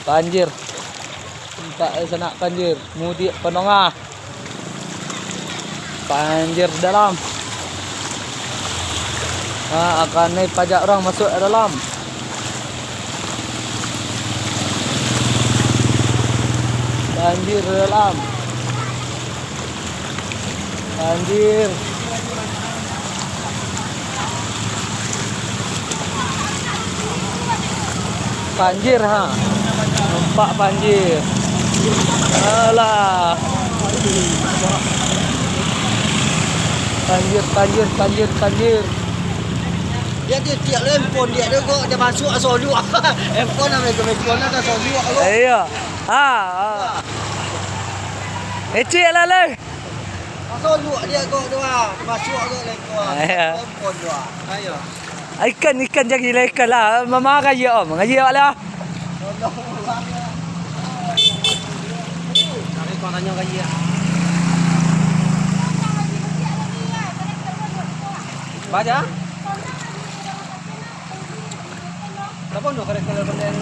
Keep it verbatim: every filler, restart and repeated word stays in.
Banjir. Mintak sanak banjir. Mudiak panongah. Banjir dalam. Ha, akan naik pajak urang masuk dalam. Banjir dalam. Banjir. Banjir, ha. Nampak banjir. Alah. Banjir, banjir, banjir, banjir. Dia, dia tiap lo handphone dia tu kok dia masuk asal juga. Handphone ambil ke handphone dah asal juga kok. Iya. Ha, ha. Ecik lah, Leng. Masuk juga dia kok tu ah. Masuk kok leko ah. Iya. Kompon tu ah. Ayo. Ikan, ikan jari lah, ikan lah. Mama gaji om. Gaji awak lah. Cari kau tanya gaji ah. Baca? Siapa tu kereta pandai?